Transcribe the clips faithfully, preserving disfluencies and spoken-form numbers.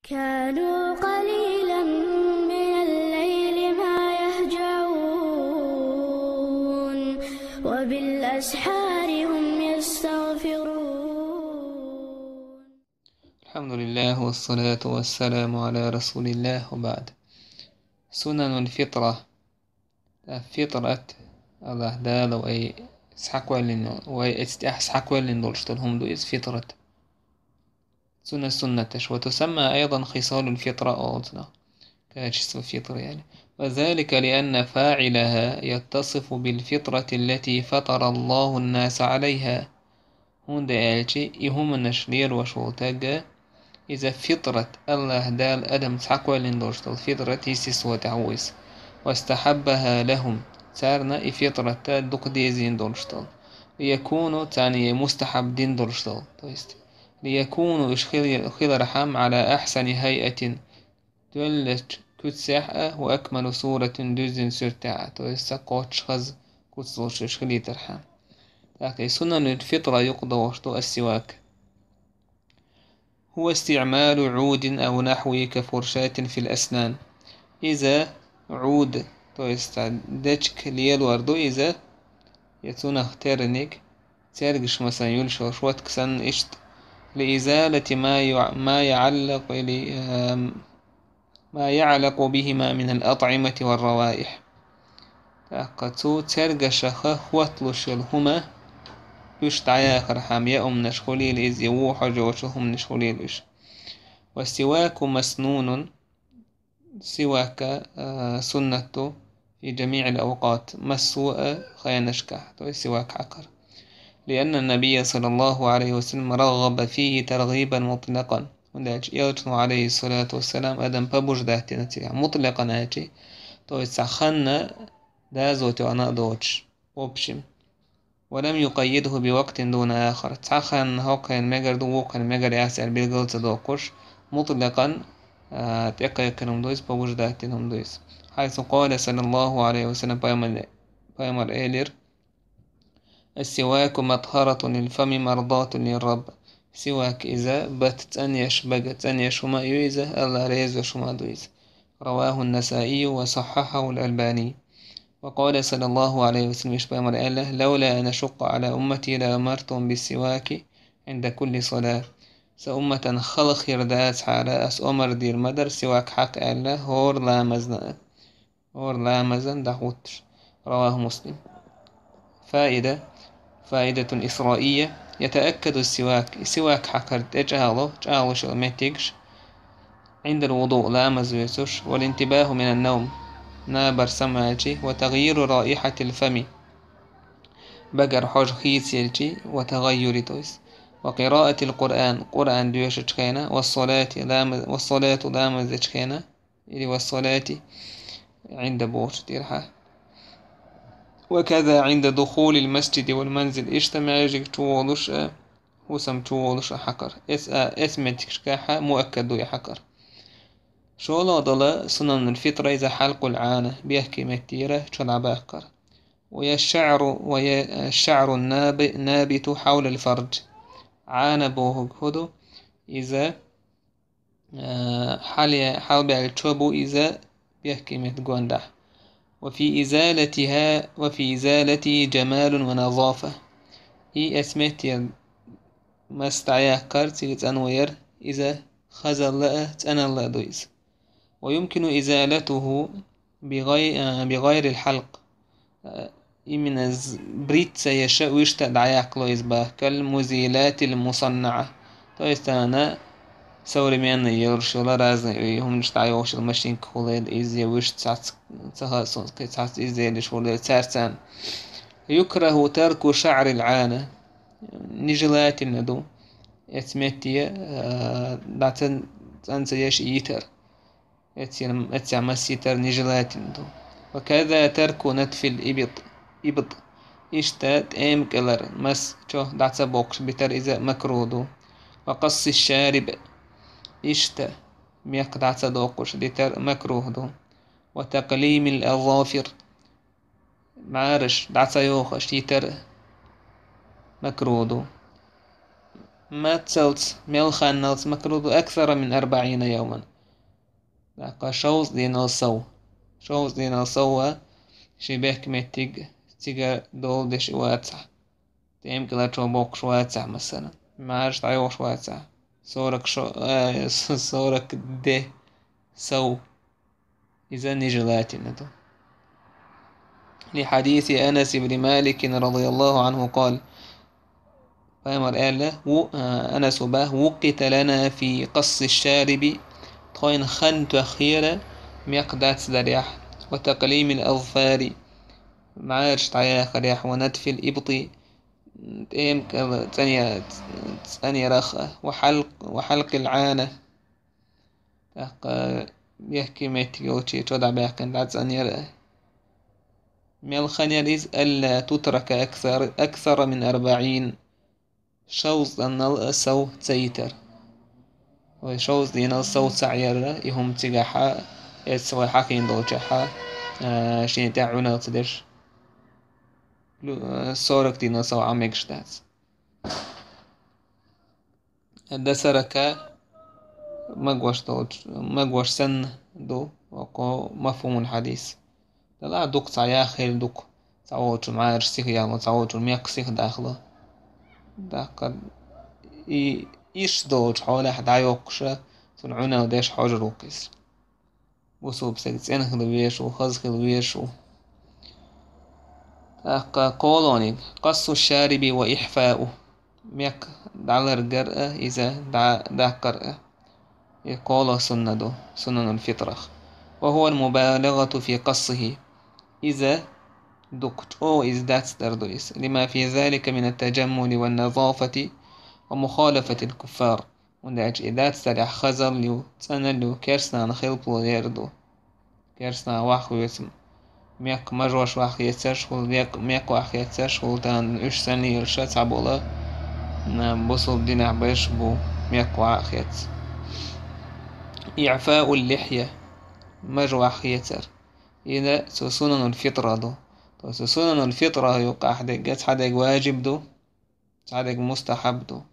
كانوا قليلا من الليل ما يهجعون، وبالأسحار هم يستغفرون. الحمد لله والصلاة والسلام على رسول الله وبعد. سنن الفطرة. Фитрат, Аллаһ Дала вай схьакхоьллина, вай эцтехь схьакхоьллина долуш долу хӀума ду иза фитрат. Цуьнан суннаташ. وتسمى أيضا خصال الفطرة олу цунах. Качество фитры, яъни. وذلك لأن فاعلها يتصف بالفطرة التي فطر الله الناس عليها. ХӀунда аьлча и хӀуманаш лелош волу таг, иза фитрат, Аллаһ Дала адам схьакхоьллина долуш долу фитрат, естество тӀехь ву иза. واستحبها لهم, царна и фитрат дукха дезийна долуш долу. ليكونوا, царна и мустахьаб дина долуш долу. То есть, ليكونوا, уьш хили-, хилархьама, على أحسن هيئة, доьллачу куьцехь а, وأكمل صورة, дуьззина суьртехь а, то есть ца кхоччуш хаза куц луш уьш хилийтархьама. ТӀаккха и сунанул фитра юкъадогӀуш ду ас-сивак. هو استعمال عود أو نحوه كفرشاة في الأسنان. Иза Ӏуд, то есть дечиг лелор ду иза, я цунах терниг, цергаш, масалан, юьллуш йолу шотка санна иштта, لإزالة ما يع-, ما يعلق или, эм, ما يعلق بهما من الأطعمة والروائح. ТӀаккха цу цергашаха хӀотталуш йолу хӀума, уьш дӀаяхархьама, я умнаш хуьлийла иза, я вон хьожа йоцу хӀуманаш хуьлийла уьш. والسواك مسنون, сивак, а, суннат ду, في جميع الأوقات, массо а хенашкахь, то есть сивак хьакхар. لأن النبي صلى الله عليه وسلم رغب فيه ترغيبا مطلقا. ХӀунда аьлча Элчано, عليه الصلاة والسلام, адам побуждать дина цигахь, мутлакъан аьлча, то есть цхьа ханна доза тӀехь а доцуш, в общем. ولم يقيده بوقت دون آخر. Цхьа хан хӀокхуьнан мегар ду, вукхуьнан мегар яц аьлла билгал ца доккхуш, мутлакъан, а, тӀекхайкхина хӀума ду иза, побуждать дина хӀума ду иза. حيث قال صلى الله عليه وسلم, пайхамар-, пайхамар элира: السواك مطهرة للفم مرضاة للرب. Сивак иза бат цӀанъеш, бага цӀанъеш хӀума а ю иза, Аллах реза веш хӀума а ду иза. رواه النسائي وصححه الألباني. وقال صلى الله عليه وسلم, иштта пайхамар аьлла: لولا أن أشق على أمتي لأمرتهم بالسواك عند كل صلاة. Сан умматан хала хир дацахьара, ас омар дийр ма дара сивак хьакха аьлла, хӀора ламазна а. ХӀора ламазан дӀахӀуттуш. رواه مسلم. فائدة، فائدة إسرائية. يتأكد السواك, и сивак хьакхар тӀечӀагӀло, чӀагӀлуш йолу меттигаш, عند الوضوء, ламаз вуьйцуш, والانتباه من النوم, набар самаьлчи, وتغيير رائحة الفم, багара хьожа хийцаелчи, وتغير, то есть, وقراءة القرآن, Къуръан доьшучу хенахь, والصلاة, ламаз, والصلاة, ламаз дечу хенахь, или والصلاة عند бохучу тӀехьа. وكذا عند دخول المسجد والمنزل, иштта маьждиг чу волуш а, хӀусам чу волуш а хьакхар. Эц-, а, эц меттигашкахь а муаккад ду и хьакхар. ШолгӀа дола сунанул фитра иза حلق العانة, бехке меттера чо дӀабаккхар. والشعر، والشعر الناب-، النابت حول الفرج. Ӏана бохург хӀун ду? Иза, а, хьале-, хьалабаьлла чо бу иза бехке метта гондахь. وفي إزالتها، وفي إزالته جمال ونظافة. И эц меттера мас дӀаяккхар, цига цӀанвар, иза хазалла а, цӀаналла а ду иза. ويمكن إزالته بغي-، а, بغير الحلق. А, именно з-, бриться еш а, вуьшта а дӀаяккхало иза бах, كالمزيلات المصنعة. То есть, ана, современный йолуш йолу разный, и хӀуманаш дӀайохуш йолу машинка хуьлийла иза, я вуьшта цхьацца, ца хаьа суна, кхин цхьацца изделеш хуьлийла цаьрца. يكره ترك شعر العانة. Нежелательно ду эц метте, а, дӀа ца, цӀан ца еш йитар. Эццахь, эццахь мас йитар нежелательно ду. وكذا ترك نتف الإبط، إبط. Иштта тӀема кӀелара мас чо дӀа ца боккхуш битар, иза макрух ду. وقص الشارب. Иштта мекх дӀа ца доккхуш дитар макрух ду. وتقليم الأظافر. МӀараш дӀа ца йохуш йитар макрух ду. Мацалц, мелханналц макру ду аксара мин арбаӀина явман. ТӀаккха шовзткъа денал сов. Шовзткъа денал сов ши бехк меттиг цига долдеш вацахь. ТӀемкӀала чо боккхуш вацахь, масала. Марш дӀайохуш вацахь. Сорок шо-, э, с-, сорок де сов. Иза нежелательно ду. لحديث أنس بن مالك رضي الله عنه قال: Пайхамар аьлла, ву-, а, Анас ву бах: «وقت لنا في قص الشارب», тхойн хан тоьххера мекх дац дарехь, «وتقليم الأظفار», маьрш дӀаяхарехь, «ونتف الإبط», тӀемкӀала цӀане-, цӀанерах, «وحلق، وحلق العانة». ТӀаккха бехке меттиг йолчий чо дӀабаьккхина дӀацӀанера. Мел ханера иза: «ألا تترك أكثر، أكثر من أربعين». Шовзткъанал а сов ца йитар. Вай шовзткъанал сов ца Ӏера, и хӀума цигахьа, эцца вай хьахийна долчахьа, а, шена тӀехь Ӏуналца деш. Лу-, а, сорок дийнал сов Ӏан мегаш дац. Дасарака магош долчу, магош санна ду, око мафхумул хьадис. Дала дукха цхьа яхъелла дукха, цхьа волчу маьрша сиха яхло, цхьа волчу мекх сиха дахло. ТӀаккха и иштта долчу хьолехь дӀайоккхуша, цунна Ӏуналла деш хьожур ву-кх иза. Бусулба стаг цӀена хила везаш ву, хаза хила везаш ву. ТӀаккха кхолониг: قص الشارب وإعفاؤه. Мекх дӀаларгар а, иза дӀа-, даккхар а. И кхоло сунна ду, سنن الفطرة. وهو المبالغة في قصه. Иза дукха чӀогӀа иза дацдар ду иза. لما في ذلك من التجمل والنظافة ومخالفة الكفار. ХӀунда аьлча и дацдарехь хазалла ю, цӀаналла ю, керстанан хилпало ер ду. Керстанан ваха вецам, мекх мажош ваха ецарш, хӀул мекх, мекх ваха ецарш, хӀул тан уьш санна лелаша цхьабола, на, бусулба динехь берш бу, мекх ваха ецаш. إعفاء اللحية, маж ваха ецар. Иза цу сунанул фитра ду. То есть сунанул фитра юкъахь дерг, цхьа дерг важиб ду, цхьа дерг мустахьаб ду.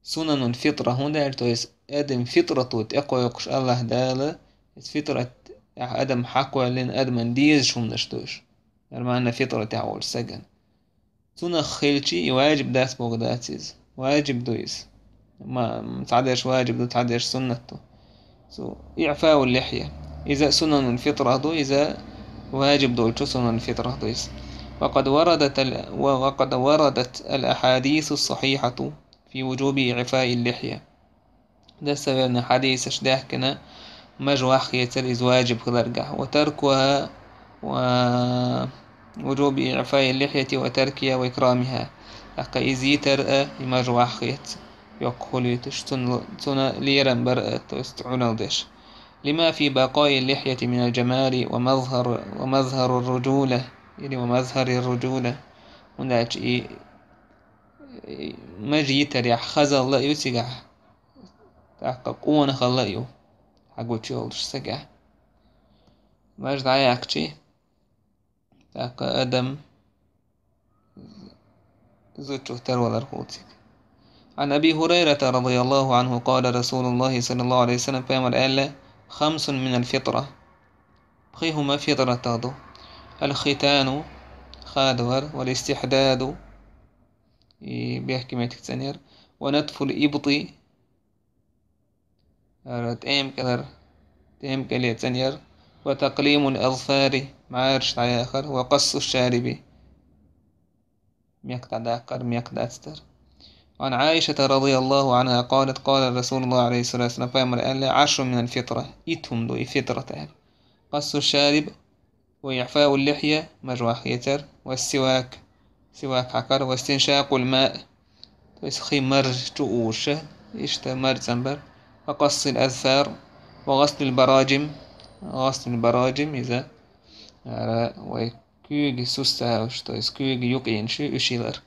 Сунанул фитра хӀунда аьлча, то есть адам фитрато тӀекхойкхуш АллахӀ Дала, иза фитрат, ахь адам хьакхоьллина, адаман дезаш хӀуманаш ду уьш. Нормально фитратехь волчу сагана. Цунах хилчи, и важиб дац боху дац иза. Важиб ду иза. Ма, цхьадерш важиб ду, цхьадерш суннат ду. Цу إعفاء اللحية. Иза сунанул фитра ду, иза важиб долчу сунанул фитра ду иза. وقد وردت ال-، و-، وقد وردت الأحاديث الصحيحة في وجوب إعفاء اللحية. Достоверный хьадисаш даьхкина, маж ваха ецар иза важиб хиларгахь. وتركها، و-، وجوب إعفاء اللحية وتركها وإكرامها. ТӀаккха иза йитар а, и маж ваха ецар, йоккха хуьлуьйтуш, цунна, цунна лерам бар а, то есть Ӏуналла деш. لما في بقاء اللحية من الجمال ومظهر، ومظهر الرجولة، или ومظهر الرجولة. ХӀунда аьлча и, и маж йитарехь хазалла а ю цигахь, тӀаккха къонахалла а ю хьагучу йолчу сагахь. Маж дӀаяьккхичи, тӀаккха адам зудчух тарвалар хӀуциг. عن أبي هريرة رضي الله عنه قال رسول الله صلى الله عليه وسلم, пайхамар аьлла: خمس من الفطرة. Пхи хӀума фитратах ду. الختان, хадавар, والاستحداد, и бехке меттиг цӀанъяр, ونتف الإبط, ара тӀемкӀалар, тӀемкӀале цӀанъяр, وتقليم الأظفار, маьрш дӀаяхар, وقص الشارب, мекх дӀадаккхар, мекх дацдар. وعن عائشة رضي الله عنها قالت: قال رسول الله عليه الصلاة والسلام, пайхамар аьлла: عشر من الفطرة, итт хӀума ду и фитрат аьлла. قص الشارب, وإعفاء اللحية, маж ваха ецар, والسواك, сивак хьакхар, واستنشاق الماء, то есть хи мар чу уша, иштта мар цӀанбар, وقص الأظفار, وغسل البراجم, غسل البراجم, иза, ара, вай куьйги суставаш, то есть куьйги юкъенаш, уьш йилар.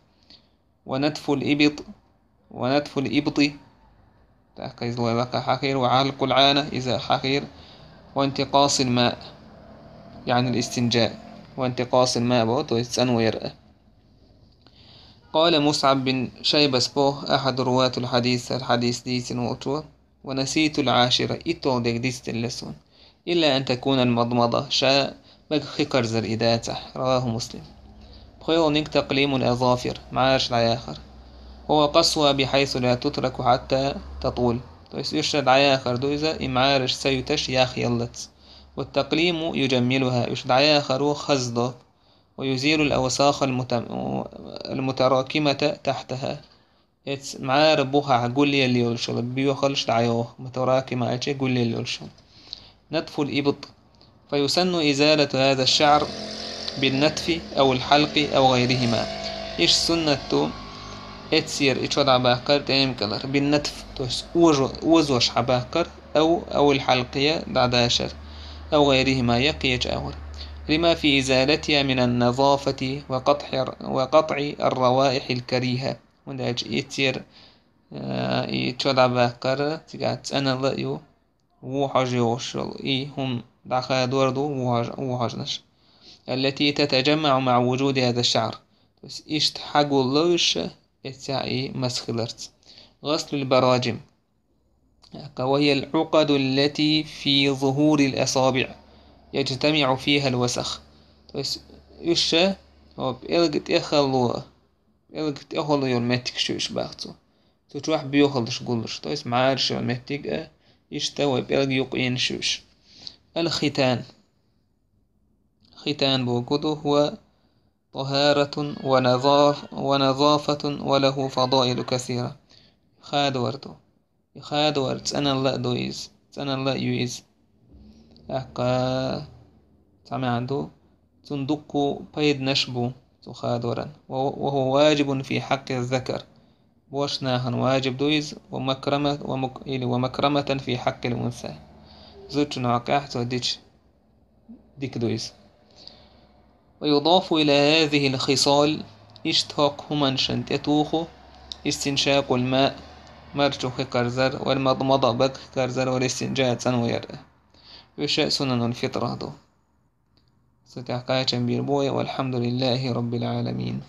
ونتف الإبط، ونتف الإبط, тӀаккха иза лой лакха хьахийра, وحلق العانة, иза хьахийра, وانتقاص الماء, يعني الاستنجاء, وانتقاص الماء боху, то есть цӀанвер а. قال مصعب بن شيبس بو أحد رواة الحديث، хьадис дийцина волчо: ونسيت العاشرة, иттолгӀа дерг дицделла суна. إلا أن تكون المضمضة, ша бага хи карзар и дацахь. رواه مسلم. ПхоьалгӀаниг تقليم الأظافر, мӀараш дӀаяхар. وهو قصها بحيث لا تترك حتى تطول. То есть уьш дӀаяхар ду иза, и мӀараш ца юташ яхъяллалц. والتقليم يجملها, уьш дӀаяхаро хаза до. ويزيل الأوساخ المت-, المتراكمة تحتها. Эц мӀара бухахь гулъелла йолуш йолу боьхалш дӀайоху, متراكمة аьлча гулъелла йолуш йолу. نتف الإبط. فيسن إزالة هذا الشعر بالنتف أو الحلق أو غيرهما. Иштта суннат ду эццера и чо дӀабаккхар тӀемкӀалара, بالنتف, то есть ожо-, озош хьабаккхар, أو, أو الحلق, я дӀадашар, أو غيرهما, я кхечу агӀор. لما في إزالتها من النظافة وقطع، وقطع الروائح الكريهة. ХӀунда аьлча эццера, э, и чо дӀабаккхар цигахь цӀаналла а ю, вон хьожа йогӀуш йолу и хӀума дӀахадор ду вон хьож-, вон хьожанаш. التي تتجمع مع وجود هذا الشعر. То есть иштта хьагулло уьш, эццехь и мас хиларца. غسل البراجم. وهي العقد التي في ظهور الأصابع يجتمع فيها الوسخ. То есть уьш, о, пӀелг тӀехула, пӀелг тӀехула йолу меттигаш ю уьш боху цо. Цу чохь боьхалш гуллуш, то есть мӀараш йолу меттиг а, иштта вай пӀелг юккъенаш ю уьш. الختان. Хитан бохург ду, هو طهارة ونظاف-، ونظافة وله فضائل كثيرة. Хадор ду. И хадор цӀаналла а ду иза, цӀаналла а ю иза. ТӀаккха цхьа маьӀна ду, цунна дуккха пайданаш бу цу хадоран. وهو واجب في حق الذكر. Божаршна важиб ду иза, ومكرمة، ومك-، или ومكرمة في حق الأنثى. Зудчун хьокъехь цо дича дика ду иза. ويضاف إلى هذه الخصال, иштта хӀокху хӀуманашна тӀетуху, استنشاق الماء, марчу хи карзар, والمضمضة, бага хи карзар, والاستنجاء, цӀано яр. Уьш а سنن الفطرة ду. Цу тӀехь кхачам бийр бу вай, والحمد لله رب العالمين.